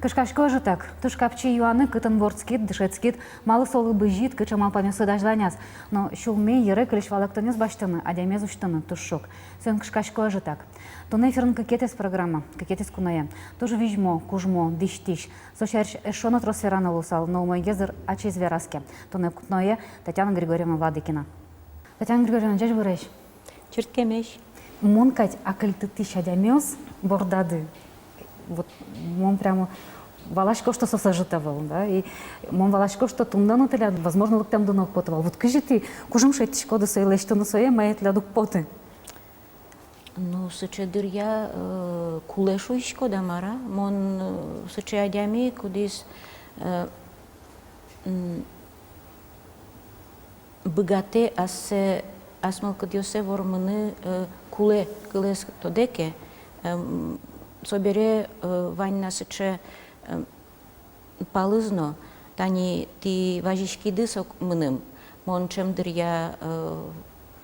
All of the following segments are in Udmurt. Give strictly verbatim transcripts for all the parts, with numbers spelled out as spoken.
Кышкасько ӧжытак. Туж капчи юаны, кытын вордскид, дышетскид, малы солы бызид, кыӵе малпамъёсыд азьланяз. Но сюлмы йыре кылись валэктонъёс басьтыны, адямиез усьтыны туж шуг. Соин кышкасько ӧжытак. Туннэ эфирын кыкетӥез программа, кыкетӥез куное. Туж визьмо, кужмо, дӥсьтӥсь. Со сярысь эшшо но трос вераны луысал, но умойгес, дыр, ачиз вераз ке. Туннэ куное Татьяна Григорьевна Владыкина. Татьяна Григорьевна, ӟечбуресь! Чырткемесь! Мон кадь акыльтытӥсь адямиос бордады. Вот мон прямо валасько, что соос ӧжыт ӧвӧл, да, и мон валасько, что туннэ но тӥляд, возможно, лыктэмды но уг поты вал. Вот кызьы тӥ кужым шедьтӥськоды сое лэсьтыны, сое, мае тӥляд уг поты? Ну, сыӵе дыръя, э, кулэ шуиськод-а, мар-а. Мон, э, сыӵе адями, кудӥз, э, м, быгатэ ассэ, ас мылкыдъёссэ вормыны, э, кулэ кылэз тодэ ке, эм, собере, э, вань на сыӵе, эм, палыз но, тани тӥ вазиськиды со мыным, мон ӵем дыръя, э,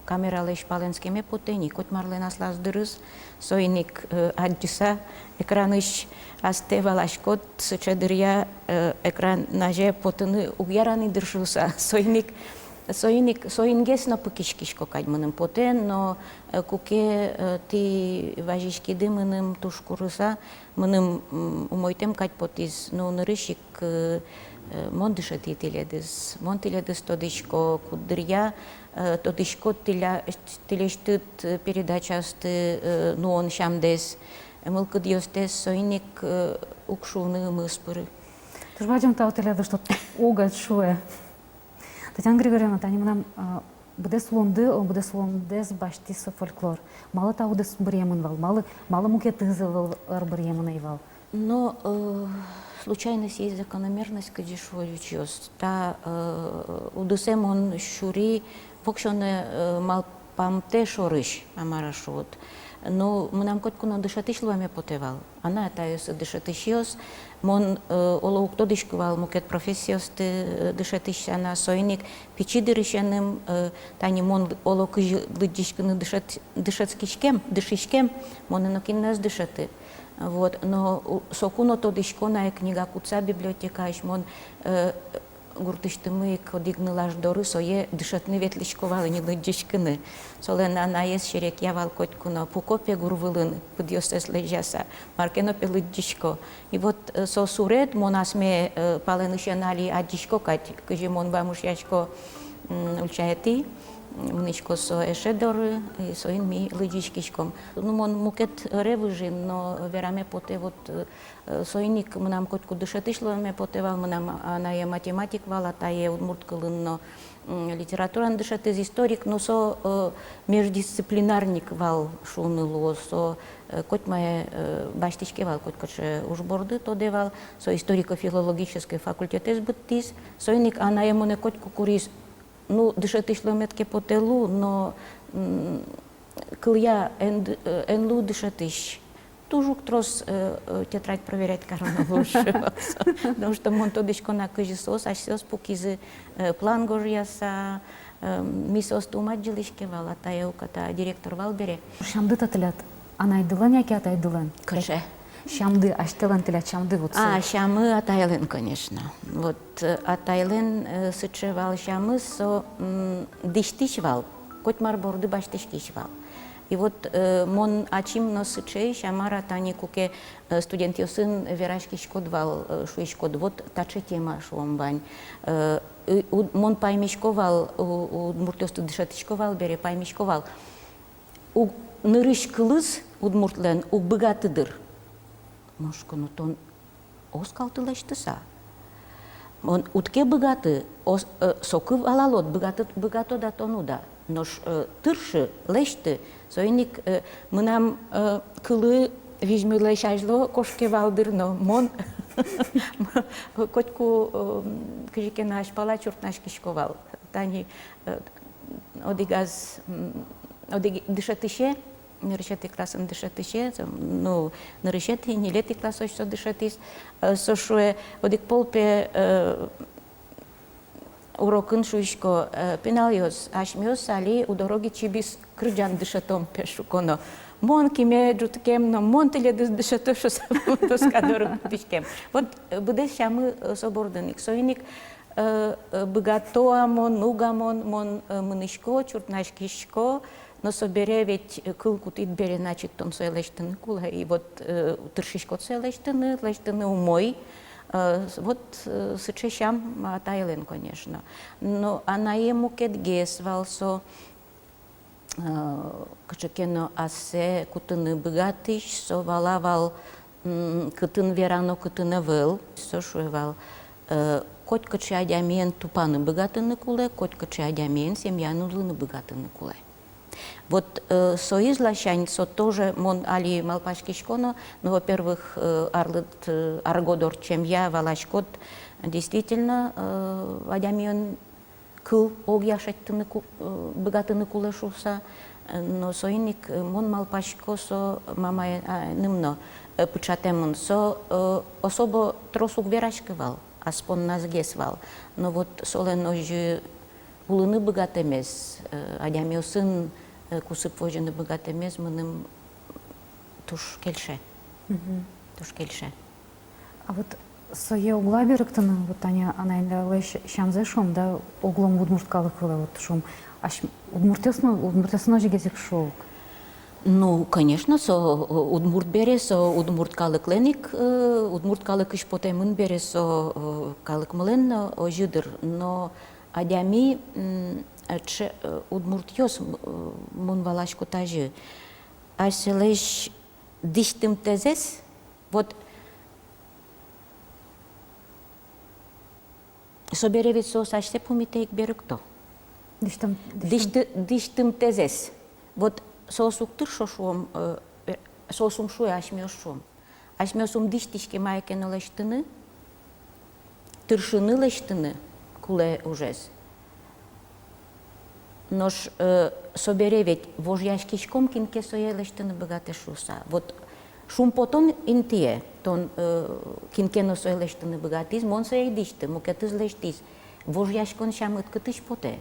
камералэсь палэнскеме потэ ни, котьмарлэн аслаз дырыз, соин ик, э, адӟыса экранысь астэ валаськод, сыӵе дыръя, э, экран азе потыны уг яра ни, дыр, шуыса, соин ик, соин ик, соингес но пыкиськисько кадь мыным потэ, но, э, куке, э, тӥ вазиськиды мыным туж курыса, мыным, м, умойтэм кадь потӥз, ну, нырысь ик, э, э, мон дышетӥ тӥледыз, мон тӥледыз тодӥсько, куддыръя, э, тодӥсько тӥля-, тӥлесьтыд, э, передачаосты, э, нуон сямдэс, э, мылкыдъёстэс, соин ик, э, уг шуыны ымыз пыры. Туж бадӟым тау тӥледыз, что уг ӧд шуэ. Татьяна Григорьевна, тани мынам, а, быдэс улонды, о, быдэс улондэс басьтӥз со фольклор. Малы та удыс быръемын вал? Малы, малы мукетыз ӧвӧл, ӧр быръемын ӧй вал? Но, э, случайность есть закономерность, кызьы шуо ӟучъёс. Та, э, удысэ мон сюри воксё но, э, малпамтэ шорысь, а мар-а шуод. Но мынам котьку но дышетӥсь луэме потэ вал. Анай-атайёсы дышетӥсьёс, мон, э, оло, уг тодӥськы вал мукет профессиосты, э, дышетӥсь сяна, соин ик пичи дырысеным, э, тани мон, оло, кызьы лыдӟиськыны дышет-, дышетскиськем, дышиськем, монэ нокин но ӧз дышеты. Вот, но у-, соку но тодӥсько на, э, книга кутса библиотекаысь, мон, э, гуртысьтымы ик одӥг нылаш доры сое дышетыны ветлӥсько вал ини, лыдӟиськыны. Солэн анаез серекъя вал котьку но, пуко пе гур вылын, пыдъёссэс лэзьяса, мар ке но пе лыдӟисько. И вот, э, со суред мон асме, э, палэнысен али адӟисько кадь, кызьы мон вамышъясько, м, ульчаетӥ, м, мынӥсько со эше доры, и соин ми лыдӟиськиськом. Ну, мон мукет ӧре выжи, но вераме потэ, вот, э, Э, соин ик мынам котьку дышетӥсь луэме потэ вал, мынам анае математик вал, атае удмурт кылын но, м, литератураын дышетӥз, историк, но со, э, междисциплинарник вал шуыны луоз, со, э, котьмае, э, басьтӥське вал, котькыӵе уж борды тодэ вал, со историко-филологической факультетэз быдтӥз, соин ик анае монэ котьку куриз, ну, дышетӥсь луэмед ке потэ, лу, но, м, кылъя эн д-, э, эн лу дышетӥсь. Туж уг трос, э, э, тетрадь проверять кароно луоз. Потому что мон тодӥсько на, кызьы соос асьсэос пукизы, э, план гожъяса, э, ми соосты ум адӟылӥське вал, атае уката директор вал бере. Сямды-то тӥляд анайдылэн яке атайдылэн? Кыӵе? Сямды, асьтэлэн тӥляд сямды вот со. А, сямы атайлэн, конечно. Вот, э, атайлэн, э, сыӵе вал сямыз, со, м, дӥсьтӥсь вал, котьмар борды басьтӥськись вал. И вот, э, мон ачим но сыӵеысь, а мар-а, тани куке, э, студентъёсын вераськиськод вал, э, шуиськод, вот таӵе тема, шуом, вань. Э, и уд-, мон паймисько вал, у-, удмуртъёсты дышетӥсько вал бере, паймисько вал. Уг-, нырысь кылыз удмуртлэн уг быгаты, дыр. Мон шуисько, ну, тон оскалты лэсьтыса. Мон уд ке быгаты, ос-, э, соку валалод, быгаты, быгатод-а тон, уд-а. Нош, э, тыршы, лэсьты. Соин ик, э, мынам, э, кылы визьмылэсь азьло кошке вал, дыр, но мон котьку, э, кызьы ке но азьпала чуртнаськисько вал. Тани, э, одӥгаз, м, одӥг дышетӥсе, нырысетӥ классын дышетӥсе, со, ну, нырысетӥ, ньылетӥ классозь со дышетӥз, э, со шуэ, одӥг пол пе, э, урокын шуисько, э, пиналъёс, асьмеос али «У дороги чибис» кырӟан дышетом пе, шуко но. Мон киме ӝутскем но, мон тӥледыз дышето шуса, мон тускадоры кутӥськем. Вот, э, быдэс сямы, э, со бордын ик. Соин ик, э, э, быгато-а мон, уг-а мон, мон, э, мынӥсько, чуртнаськисько, но собере ведь, э, кыл кутӥд бере, значит, тон сое лэсьтыны кулэ. И вот, э, тыршиськод сое лэсьтыны, лэсьтыны умой. Э, с-, вот, э, сыӵе сям атайлэн, конечно. Но анае мукетгес вал со, э, кыӵе ке но ассэ кутыны быгатӥсь, со вала вал, м, кытын верано, кытын ӧвӧл, со шуэ вал, э, котькыӵе адямиен тупаны быгатыны кулэ, котькыӵе адямиен семьяын улыны быгатыны кулэ. Вот, э, соиз ласянь со тоже, мон али малпаськисько но, ну, во-первых, э, арлыд, э, аргод ортчемъя валаськод, действительно, э, адямиен кыл огъя шедьтыны ку-, э, быгатыны кулэ шуса. Э, но соин ик, э, мон малпасько, со мамаеным но, э, пыӵатэмын. Со, э, особо трос уг вераськы вал, ас понназгес вал. Но вот солэн озьы улыны быгатэмез, э, адямиосын, э, кусып возьыны быгатэмез мыным туж кельше. Мгм. Туж кельше. А вот сое огла берыктыны, вот тани анайлэсь сямзэ шуом, да, оглом удмурт калык вылэ, вот шуом, ась-, удмуртъёс но, удмуртъёс но озьыгес ик шуо ук. Ну, конечно, со, э, удмурт бере, со удмурт калыклэн ик, э, удмурт калыкысь потэмын бере, со, э, калыкмылэн но озьы дыр. Но адями, м, э, ӵе-, э, удмуртъёс, м, э, мон валасько тазьы, асьсэлэсь дӥсьтымтэзэс, вот, собере ведь соос асьсэ пумитэ ик берыкто. Дӥсьтым-, дӥсьтым- Дӥсьты-, дӥсьтымтэзэс. Вот соос уг тыршо, шуом, э, э, соос ум шуэ, асьмеос шуом. Асьмеос ум дӥсьтӥське мае ке но лэсьтыны, тыршыны лэсьтыны кулэ ужез. Нош, э, собере ведь вожъяськиськом, кин ке сое лэсьтыны быгатэ шуса. Вот шумпотон интые, тон, э, кин ке но сое лэсьтыны быгатӥз, мон сое ӧй дӥсьты, мукетыз лэсьтӥз. Вожъяськон сямыд кытысь потэ?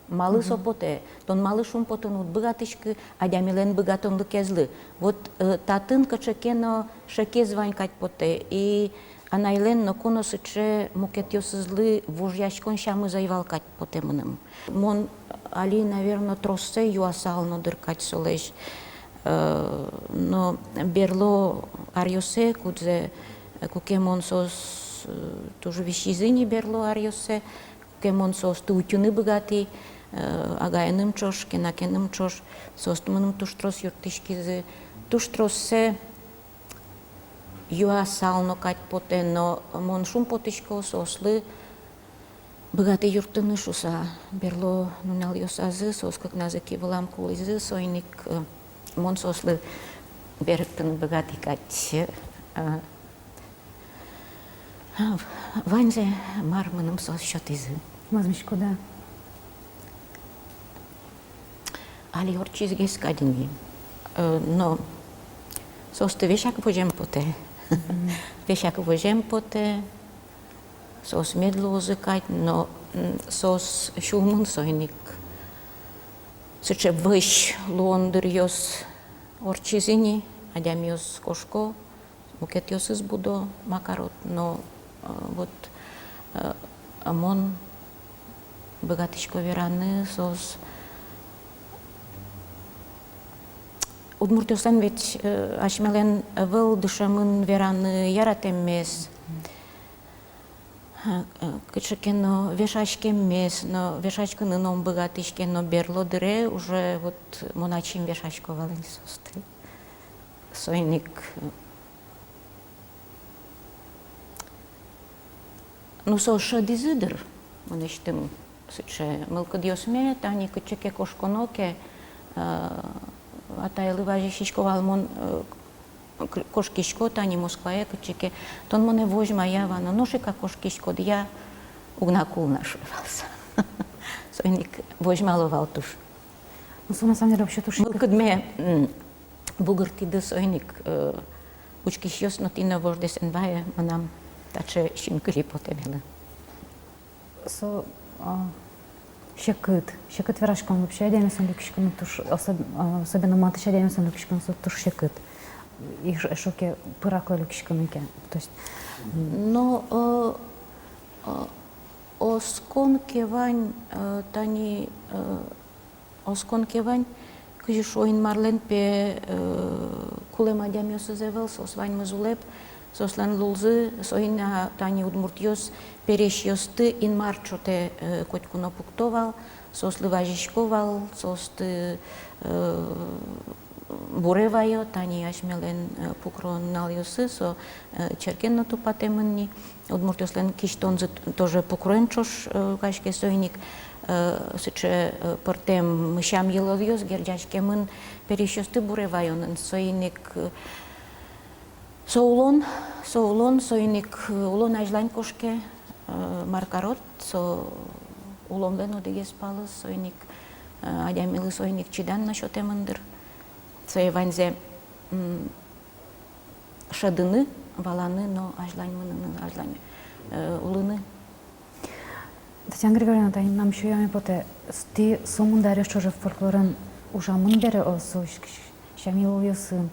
Малы со потэ? Тон малы шумпотыны уд быгатӥськы адямилэн быгатонлыкезлы? Вот, э, татын кыӵе ке но шекез вань кадь потэ, и анайлэн ноку но сыӵе мукетъёсызлы вожъяськон сямыз ӧй вал кадь потэ мыным. Мон али, наверно, троссэ юасал но дыр кадь солэсь, э, но берло аръёсэ, кудзэ, э, куке мон соос, э, туж висизы ни берло аръёсэ, куке мон соосты утьыны быгатӥ, э, агаеным ӵош, кенакеным ӵош, соос мыным туж трос юрттӥськизы, туж троссэ юасал но кадь потэ, но мон шумпотӥсько, соослы быгатӥ юрттыны шуса. Берло нуналъёсазы соос кыкназы ик вылам кулӥзы, соин ик, э, мон соослы берыктыны быгатӥ кадь, э, ваньзэ, мар мыным соос сётӥзы. Мазмиськод-а? Али ортчизгес кадь ини. Э, но соосты весяк возем потэ. Мгм. Весяк возем потэ. Соос мед луозы кадь, но, м, соос сюлмын соин ик сыӵе вӧсь луон дыръёс ортчизы ини, адямиос кошко, мукетъёсыз будо, ма карод, но, э, вот, э, мон быгатӥсько вераны, соос, удмуртъёслэн ведь, э, асьмелэн ӧвӧл дышемын вераны яратэммес, э, э, кыӵе ке но вешаськеммес, но вешаськыны но ум быгатӥське, но берло дыре уже вот мон ачим вешасько вал ини соосты. Соин ик, э, ну, соос шӧдӥзы дыр мынэсьтым сыӵе мылкыдъёсме, тани кытчы ке кошконо ке, э, атайлы вазиськисько вал мон, э, к-, кошкисько тани Москвае кытчы ке, тон монэ возьма, я, вано, нош ик-а кошкиськод, я, уг на кул на, шуэ вал со. Соин ик возьмало вал туж. Ну, со, на самом деле, вообще туж мылкыдме, м, бугыртӥды соин ик, э, учкисьёс но, тӥ но вождэс эн вае, мынам таӵе синкыли потэмелы. Со, а, Секыт. Секыт вераськон вообще адямиосын люкиськыны туж, особ-, а, особенно матысь адямиосын люкиськыны со туж секыт. И ш-, эшшо ке пыраклы люкиськыны ке. То есть, м, но, э, э, оскон ке вань, э, тани, э, оскон ке вань, кызьы шуо, Инмарлэн пе, э, кулэм адямиосыз ӧвӧл, соос ваньмыз улэп, соослэн лулзы, соин, а, тани удмуртъёс пересьёсты Инмар чотэ, э, котьку но пукто вал, соослы вазисько вал, соосты, э, буре ваё, тани асьмелэн, э, пукро нуналъёсы, со, э, черкен но тупатэмын ни. Удмуртъёслэн кисьтонзы т-, тоже пукроен ӵош, э, каське, соин ик, э, сыӵе, э, пӧртэм сям-йылолъёс герӟаськемын пересьёсты буре ваёнын, соин ик, э, со улон, со улон, соин ик, э, улон азьлань кошке, э, мар карод, со улонлэн одӥгез палыз, соин ик, э, адямилы соин ик чидан но сётэмын дыр. Сое ваньзэ, м, шӧдыны, валаны но азьлань мыныны, азьлань, э, улыны. Татьяна Григорьевна, тани мынам сюлэме потэ, с-, тӥ сомында аръёс ӵоже фольклорен ужамын бере, о, со сь-, сь-, сям-йылолъёсын.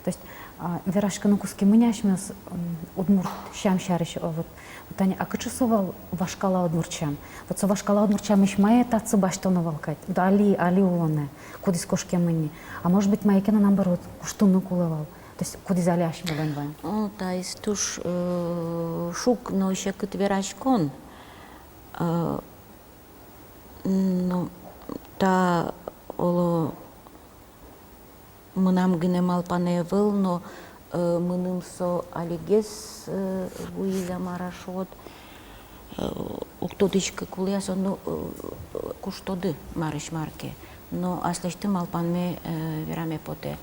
То есть, а, вераськыны кутскимы ни асьмеос, м, удмурт сям сярысь, о, вот. Вот тани, а кыӵе со вал вашкала удмурт сям? Вот со вашкала удмурт сямысь мае татчы басьтоно вал кадь? Да, али, али улонэ, кудӥз кошкемын ни. А может быть, мае ке но, наоборот, куштыны кулэ вал. То есть кудӥз али асьмелэн вань. О, таиз туж, э, шуг но секыт вераськон. Э, ну, та, оло, мынам гинэ малпанэ ӧвӧл, но, э, мыным со алигес, э, вуиз-а, мар-а шуод. Э, уг тодӥськы, кулэ-а со, ну, э, куштоды марысь мар ке. Но аслэсьтым малпанме, э, вераме потэ.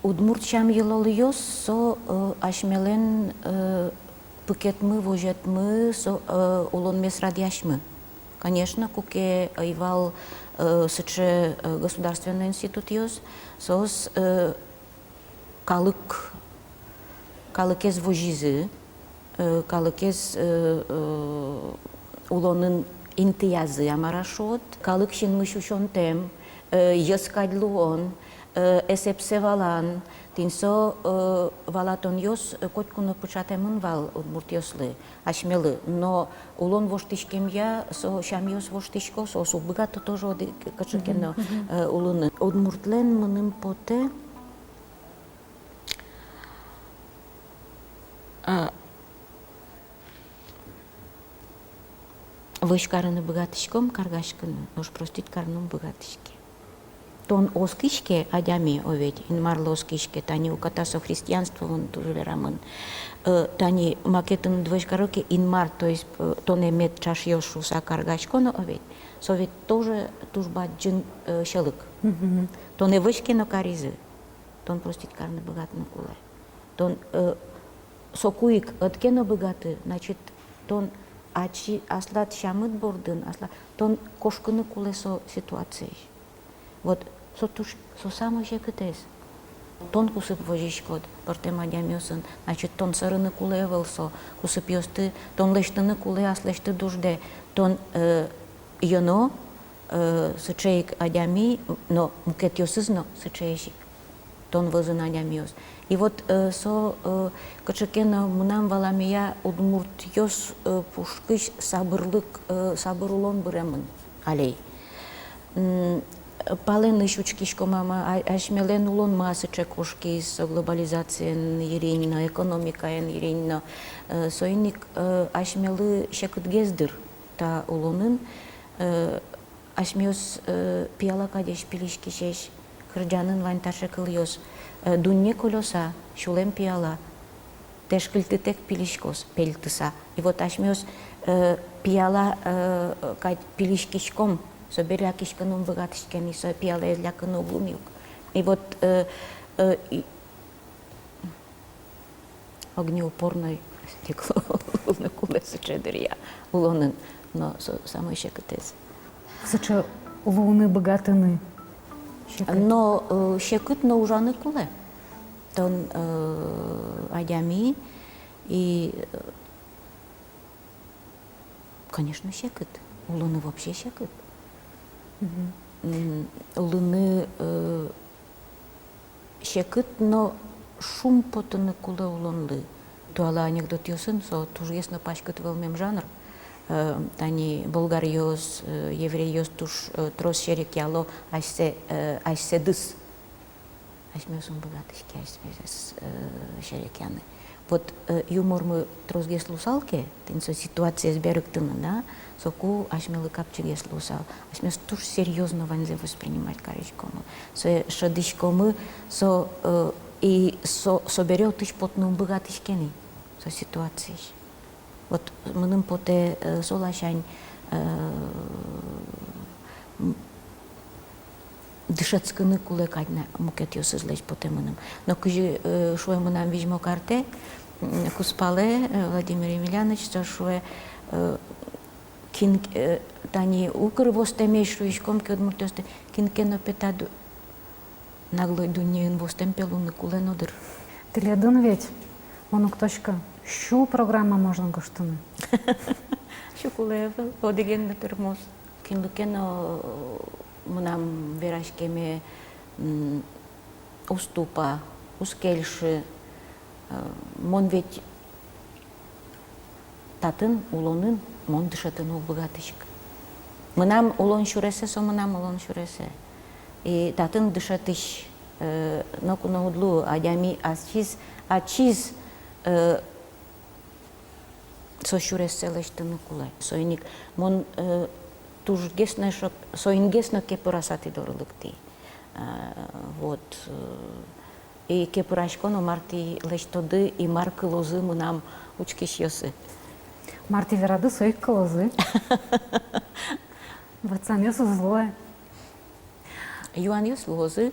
Удмурт сям-йылолъёс со, э, асьмелэн, э, пыкетмы, возьытмы, со, э, улонмес радъясьмы. Конечно, куке ӧй вал, э, сыӵе, э, государственной институтъёс, соос, э, калык, калыкез возизы, э, калыкез, э, э, улонын интыязы, а мар-а шуод, калык синмысь усёнтэм, э, йӧскадь луон, э, эсэпсэ валан, тӥни со, э, валатонъёс, э, котьку но пыӵатэмын вал удмуртъёслы, асьмелы. Но улон воштӥськемъя со сямъёс воштӥсько, соос уг быгато тоже одӥг кыӵе ке но, э, улыны. Удмуртлэн, мыным потэ, а, вӧсь карыны быгатӥськом каргаськыны, нош простить карыны ум быгатӥське. Тон оскиське, адями, о ведь, Инмарлы оскиське, тани уката со христианствоын туж верамын. Э, тани маке тыныд вӧсь каро ке, Инмар, то есть, э, тонэ мед ӵашъёс шуыса каргаськоно, о ведь, со ведь тоже туж бадӟым, э, сьӧлык. Мгм. Тонэ вӧсь ке но каризы, тон простить карыны быгатыны кулэ. Тон, э, соку ик ӧд ке но быгаты, значит, тон ачид, аслад сямыд бордын, аслад, тон кошкыны кулэ со ситуациысь. Вот со туж, со самой секытэз. Тон кусып возиськод пӧртэм адямиосын, значит, тон сӧрыны кулэ ӧвӧл со кусыпъёсты, тон лэсьтыны кулэ аслэсьтыд уждэ, тон, э, ёно, э, сыӵе ик адями, но мукетъёсыз но сыӵеесь ик. Тон вӧзын адямиос. И вот, э, со, э, кыӵе ке но, мынам валамея, удмуртъёс, э, пушкысь сабырлык, э, сабыр улон быремын алей. М, палэнысь учкиськом-а ма, а-, асьмелэн улонмы-а сыӵе кошкиз со глобализациен йырин но, экономикаен йырин но, э, соин ик, э, асьмелы секытгес дыр та улонын, э, асьмеос, э, пияла кадесь пилиськисесь, кырӟанын вань таӵе кылъёс, э, дунне колёса, сюлэм пияла, тэшкыльтытэк пилиськоз пельтыса. И вот асьмеос, э, пияла, э, кадь пилиськиськом, собере лякиськыны ум быгатӥське ни, со пиялаез лякыны уг луы ни ук. И вот, э, э, и, огнеупорной стекло луыны кулэ сыӵе дыръя улонын, но со самой секытэз. Сыӵе луыны быгатыны секыт. Но, э, секыт но ужаны кулэ. Тон, э, адями, и, э, Конечно, секыт. Улыны вообще секыт. М, улыны, э, секыт, но шумпотыны кулэ улонлы. Туала анекдотъёсын со тужгес но паськыт вӧлмем жанр. Э, тани болгаръёс, э, еврейёс туж, э, трос серекъяло асьсэ, э, асьсэдыз. Асьмеос ум быгатӥське асьсэдыз, э, серекъяны. Вот, э, юмормы тросгес луысал ке, тӥни со ситуациез берыктыны, да, соку асьмелы капчигес луысал. Асьмеос туж серьёзно ваньзэ воспринимать кариськомы. Сое шӧдӥськомы, со, э, и со, собере отысь потыны ум быгатӥське ни, со ситуациысь. Вот мыным потэ, э, со ласянь, э, м, дышетскыны кулэ кадь на мукетъёсызлэсь, потэ мыным. Но кызьы, э, шуэ мынам визьмо картэ, м, кузпалэ, э, Владимир Емельянович, со шуэ, э, кин, э, тани укыр востэмесь шуиськом ке удмуртъёсты, кин ке но, пе, та ду-, наглой дуннеын востэм, пе, луыны кулэ но дыр. Тӥледын ведь, мон уг тодӥськы, сю программа можно гожтыны. Сю кулэ ӧвӧл, одӥген но тырмоз. Кинлы ке но, э, мынам вераськеме, м, уз тупа, уз кельшы, э, мон ведь татын, улонын, мон дышетыны уг быгатӥськы. Мынам улон сюресэ, со мынам улон сюресэ. И татын дышетӥсь, э, ноку но уд луы, адями ачиз, ачиз, э, со сюрессэ лэсьтыны кулэ. Соин ик мон, э, тужгес но эшшо, соингес но кепыраса тӥ доры лыктӥ. Э, вот, э, и кепырасько но, мар тӥ лэсьтоды и мар кылозы мынам учкисьёсы. Мар тӥ верады, со ик кылозы. Ватсанъёс уз луэ. Юанъёс луозы.